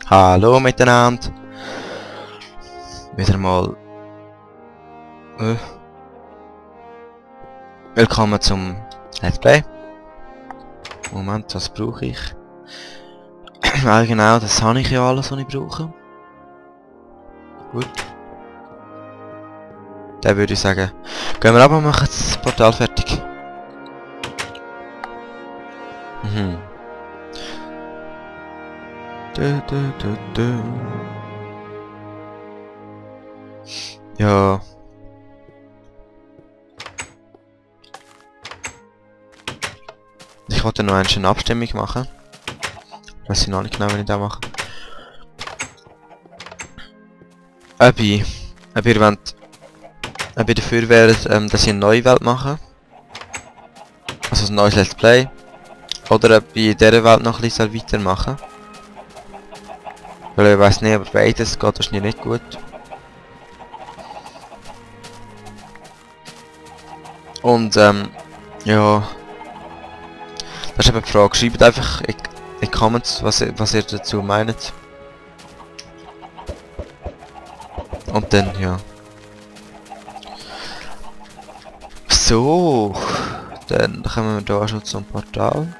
Hallo miteinander. Wieder mal willkommen zum Let's Play. Moment, was brauche ich? Weil genau, das habe ich ja alles, was ich brauche. Gut. Dann würde ich sagen, gehen wir ab und machen das Portal fertig. Ja. Ich wollte noch eine Abstimmung machen. Ich weiß noch nicht genau, wenn ich das mache. Ob ihr wollt, ob ihr dafür wäret, dass ich eine neue Welt mache. Also ein neues Let's Play. Oder ob ich in dieser Welt noch ein bisschen weitermachen soll. Weil ich weiß nicht, aber beides geht wahrscheinlich nicht gut. Und ja. Das ist eben die Frage. Schreibt einfach in die Comments, was ihr dazu meint. Und dann, ja. So. Dann kommen wir da schon zum Portal.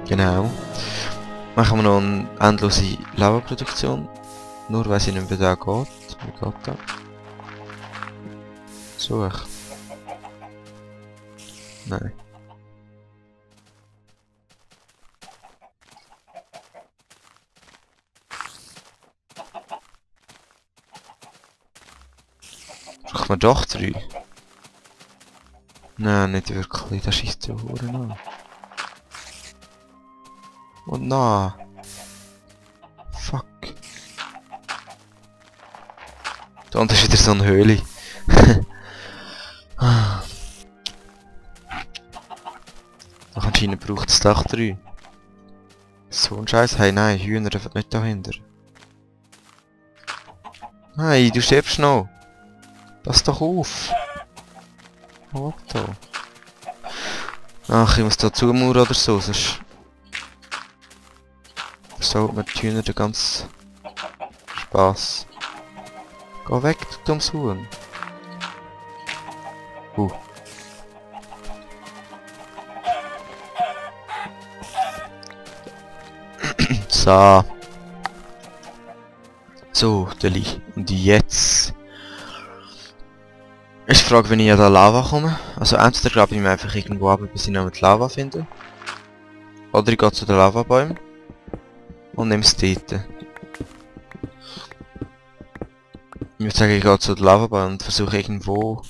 Genau. Machen wir noch eine endlose Lava-Produktion. Nur weiss ich nicht, wie das geht. Wie geht das? Such. Nein. Brauchen wir doch 3? Nein, nicht wirklich. Das schießt so Huren an. Und na. Fuck. Da unten ist wieder so eine Höhle. Doch anscheinend braucht es Dach 3. So ein Scheiß. Hey nein, Hühner dürfen nicht dahinter. Nein, du stirbst noch. Pass doch auf. Was da? Ach, ich muss da zumauern oder so, sonst versaut mir die Hühner den ganzen Spaß. Geh weg, du dummes Huhn. So. So, Deli. Und jetzt ist die Frage, wenn ich an der Lava komme. Also entweder glaube ich mir einfach irgendwo ab, bis ich noch mit Lava finde. Oder ich gehe zu den Lavabäumen und nehme es dort. Ich würde sagen, ich gehe zu den Lavabäumen und versuche irgendwo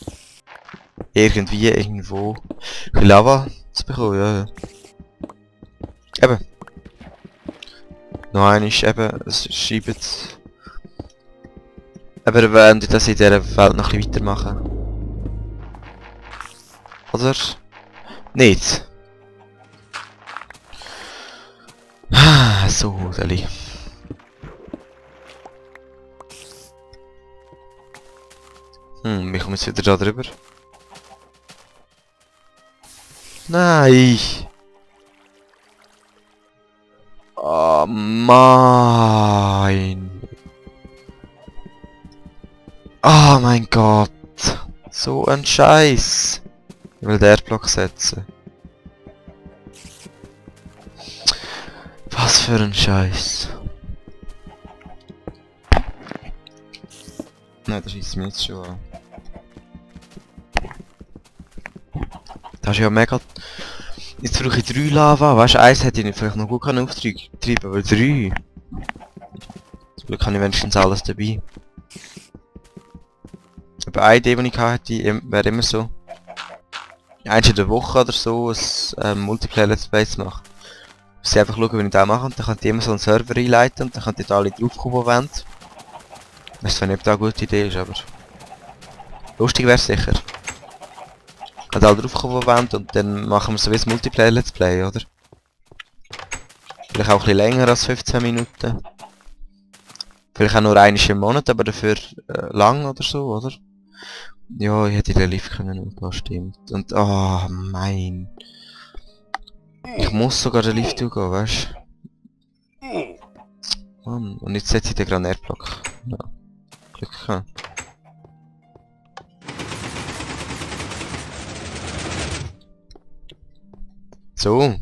Lava zu bekommen, ja. Eben. Noch einmal eben, es schreibt... Aber wenn ich das in dieser Welt noch ein bisschen weitermachen. Oder? Nicht. Ah, so, Deli. Wir kommen jetzt wieder da drüber. Nein! Oh mein! Oh mein Gott! So ein Scheiß! Ich will den Block setzen. Was für ein Scheiß! Nein, das schießt mir jetzt schon an. Das ist ja mega... Jetzt brauche ich 3 Lava. Weißt du, eins hätte ich vielleicht noch gut auftreiben, aber 3. Zum Glück habe ich wenigstens alles dabei. Aber eine Idee, die ich hatte, wäre immer so, eins in der Woche oder so ein Multiplayer Let's Play zu machen. Ich muss einfach schauen, wie ich das mache, und dann könnt ihr immer so einen Server einleiten und dann könnt ihr alle draufkommen, die wollen. Ich weiß zwar nicht, ob das eine gute Idee ist, aber lustig wäre es sicher. Könnt alle draufkommen, die wollen, und dann machen wir so wie ein Multiplayer Let's Play, oder? Vielleicht auch ein bisschen länger als 15 Minuten. Vielleicht auch nur einmal im Monat, aber dafür lang oder so, oder? Ja, ich hätte den Lift können umbauen, stimmt. Und, ah, mein. Ich muss sogar den Lift durchgehen, weißt du? Mann, und jetzt setze ich den Granatblock. Ja. Glück gehabt. So.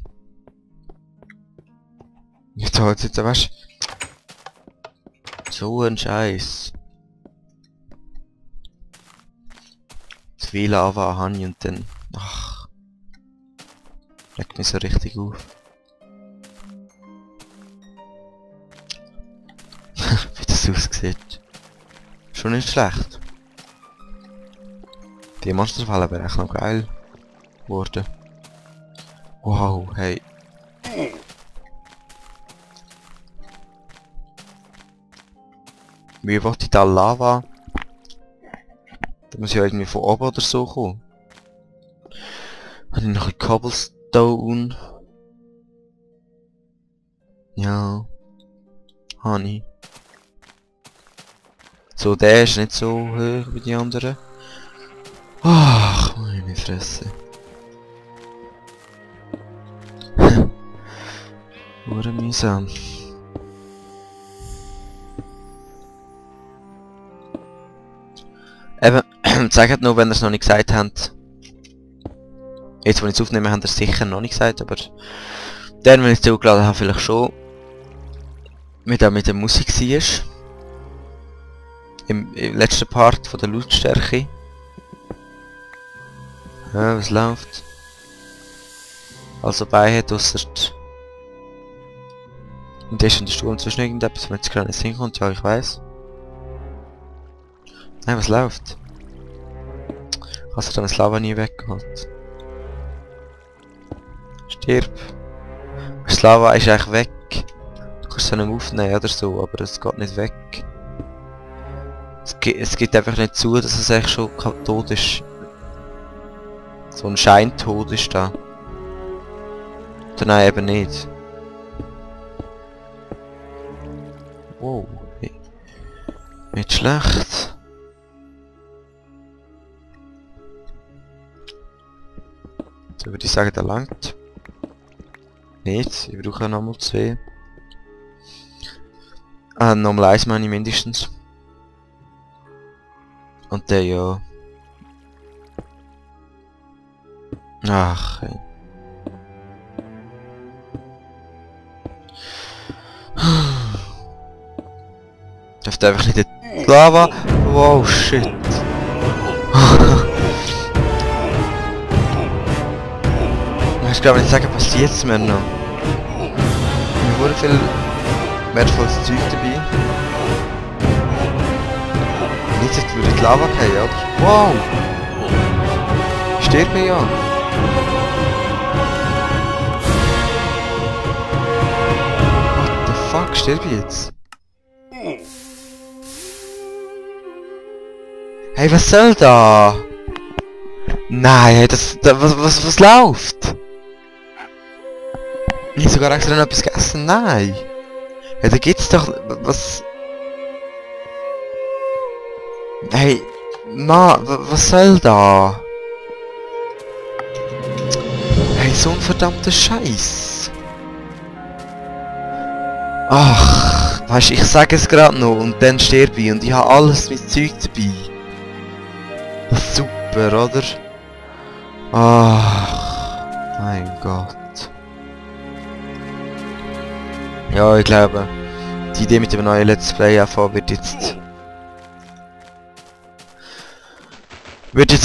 Jetzt halt jetzt, weißt du? So ein Scheiß. Zu viel Lava habe ich und dann... Ach. Legt mich so richtig auf. Wie das aussieht. Schon nicht schlecht. Die Monsterfalle wäre echt noch geil geworden. Wow, hey. Wie wollte ich da Lava? Da muss ja irgendwie von oben oder so kommen. Habe ich noch ein Cobblestone? Ja. Habe ich. So, der ist nicht so hoch wie die anderen. Ach, meine Fresse. Hure mühsam. Eben, sagt noch, wenn ihr es noch nicht gesagt habt. Jetzt, wo ich es aufnehme, habt ihr es sicher noch nicht gesagt, aber... Dann, wenn ich es zugeladen habe, vielleicht schon. Wie das mit der Musik war. Im letzten Part von der Lautstärke. Ja, was läuft? Also bei hat ausser... Und der ist in der Stuhl zwischen irgendetwas, wenn jetzt gerade nicht hinkommt, ja ich weiß. Nein, was läuft? Hast du dann das Lava nie weggeholt? Stirb! Das Lava ist eigentlich weg. Du kannst es nicht aufnehmen oder so, aber es geht nicht weg. Es gibt einfach nicht zu, dass es eigentlich schon tot ist. So ein Scheintod ist da. Oder nein, eben nicht. Wow, nicht schlecht. So würde ich sagen, der langt. Nicht, ich brauche nochmal 2. Nochmal 1 meine ich mindestens. Und der ja. Ach, ey. Darf einfach nicht die Lava. Wow, shit. Ich glaube nicht sagen, passiert es mir noch. Mir wurde viel wertvolles Zeug dabei. Und jetzt würde die Lava fallen, oder? Wow! Ich sterbe ja. What the fuck, sterbe ich jetzt? Hey, was soll da? Nein, was läuft? Ich hab sogar extra noch etwas gegessen, nein. Ja, da gibt's doch... Was... Hey... was soll da? Hey, so ein verdammter Scheiß. Ach, weißt du, ich sage es gerade noch und dann sterbe ich und ich habe alles mit Zeug dabei. Super, oder? Ach, mein Gott. Ja, ich glaube, die Idee mit dem neuen Let's Play AV wird jetzt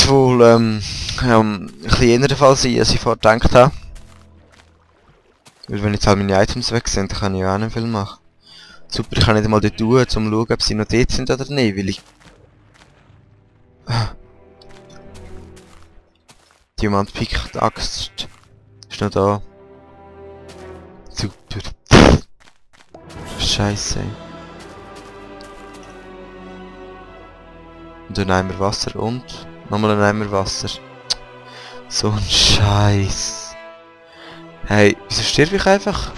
wohl ein bisschen eher der Fall sein, als ich vorher gedacht habe. Weil wenn jetzt halt meine Items weg sind, dann kann ich ja auch nicht viel machen. Super, ich kann nicht einmal dort tun, um zu schauen, ob sie noch dort sind oder nicht, weil ich... Diamant Pickaxe ist noch da. Super. Scheiße. Und ein Eimer Wasser und nochmal ein Eimer Wasser. So ein Scheiß. Hey, wieso sterbe ich einfach?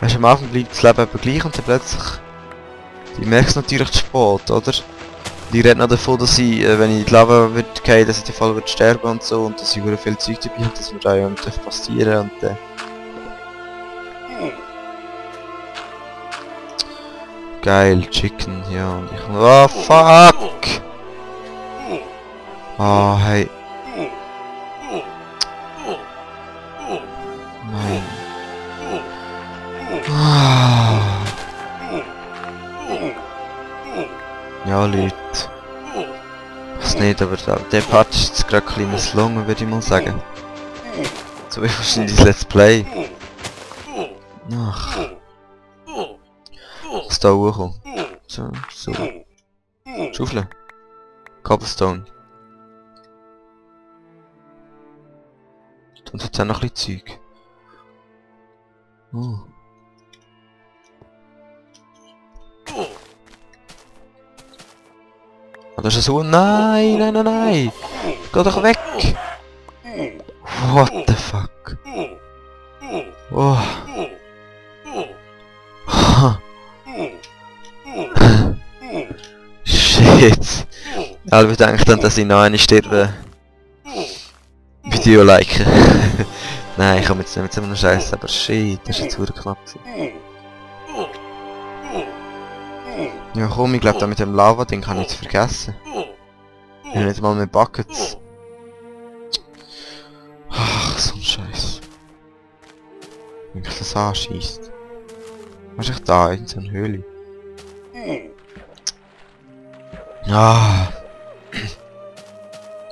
Weißt du, am Anfang bleibt das Leben aber gleich und dann plötzlich Die merkst natürlich zu spät, oder? Die reden noch davon, dass ich, wenn ich in die Lava würde gehen, dass ich den Fall würde sterben und so und dass ich sehr viel Zeug dabei habe, dass mir da ja nicht passieren und geil, Chicken, ja und ich... Oh fuck! Oh hey. Nein. Ah. Ja Leute. Was nicht, aber der Part ist jetzt gerade ein kleines Lungen, würde ich mal sagen. So wie wahrscheinlich das Let's Play. Ach. Was da hochkommt. So, so. Schaufeln. Cobblestone. Und jetzt auch noch ein bisschen Zeug. Oh. Oh, das ist so... Nein, nein, nein, nein! Geh doch weg! What the fuck? Oh. Shit! Alle denken dann, dass ich noch eine sterbe. Video liken. Nein, ich komme jetzt nicht mit so einem Scheiß, aber shit, das ist jetzt verdammt knapp gewesen. Ja komm, ich glaube da mit dem Lava-Ding kann ich jetzt vergessen. Ich habe nicht mal mehr Buckets. Ach, so ein Scheiß. Wenn mich das anschießt. Was ist da in so einer Höhle? Ah.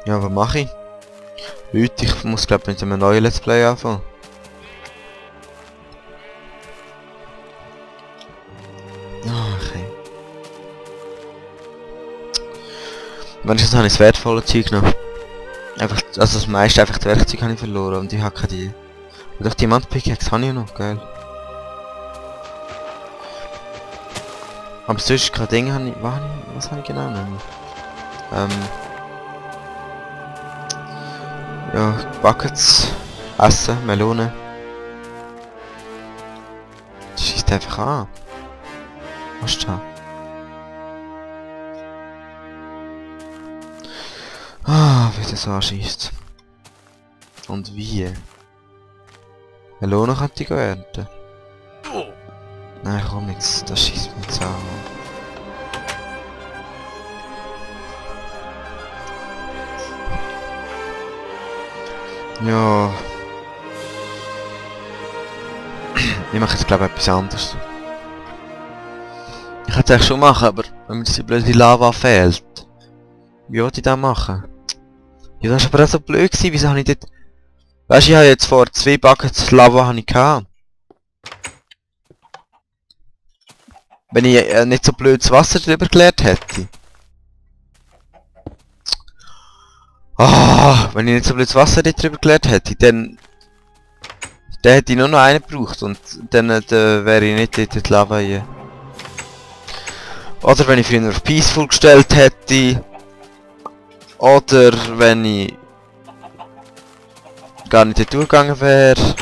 Ja, was mache ich? Leute, ich muss glaube mit einem neuen Let's Play anfangen. Okay. Wenigstens habe ich das wertvolle Zeug genommen. Einfach, also das meiste einfach die Werkzeuge habe ich verloren und ich habe keine die. Und auch Diamant-Pickaxe habe ich noch, geil. Aber sonst keine Dinge habe ich, was habe ich genau genommen? Ja, Buckets, Essen, Melone. Die schießt einfach an. Was ist da? Ah, wie das anschießt. Und wie? Melone könnte ich ernten. Nein, komm jetzt, das schießt mich jetzt an. Ja. Ich mache jetzt glaube ich etwas anderes. Ich hätte es eigentlich schon machen, aber wenn mir diese blöde Lava fehlt. Wie wollte ich das machen? Ja, das war aber auch so blöd gewesen, wieso habe ich dort... Weißt du, ich habe jetzt vor 2 Buckets Lava habe ich gehabt. Wenn ich nicht so blödes Wasser drüber geleert hätte. Ah, wenn ich nicht so blödes Wasser drüber geleert hätte, dann hätte ich nur noch einen gebraucht und dann wäre ich nicht in die Lava hier. Oder wenn ich früher auf Peaceful gestellt hätte. Oder wenn ich gar nicht dort durchgegangen wäre.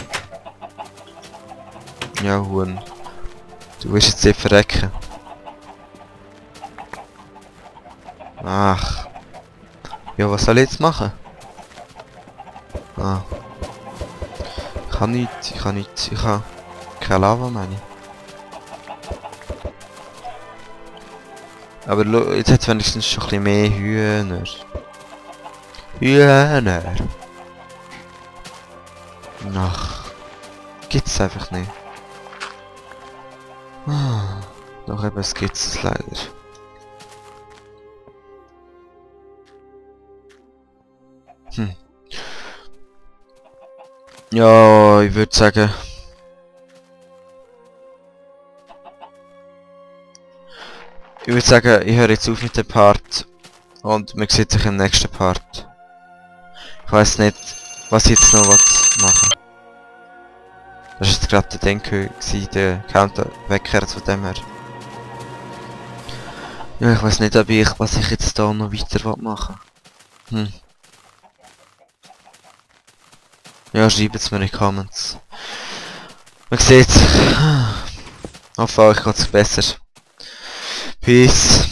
Ja, Huhn. Du wirst jetzt nicht verrecken. Ach. Ja, was soll ich jetzt machen? Ah. Ich kann nichts, ich habe keine Lava, meine ich. Aber jetzt hat es wenigstens schon ein bisschen mehr Hühner. Hühner! Ach. Gibt's einfach nicht. Ah. Doch eben, es gibt's leider. Ja, ich würde sagen... Ich würde sagen, ich höre jetzt auf mit dem Part und man sieht sich im nächsten Part. Ich weiß nicht, was ich jetzt noch machen will. Das war jetzt gerade der Denke, der Counter-Wecker von dem her. Ja, ich weiß nicht, was ich jetzt da noch weiter machen will. Ja, schreibt es mir in die Comments. Man sieht, hoffe euch geht es besser. Peace.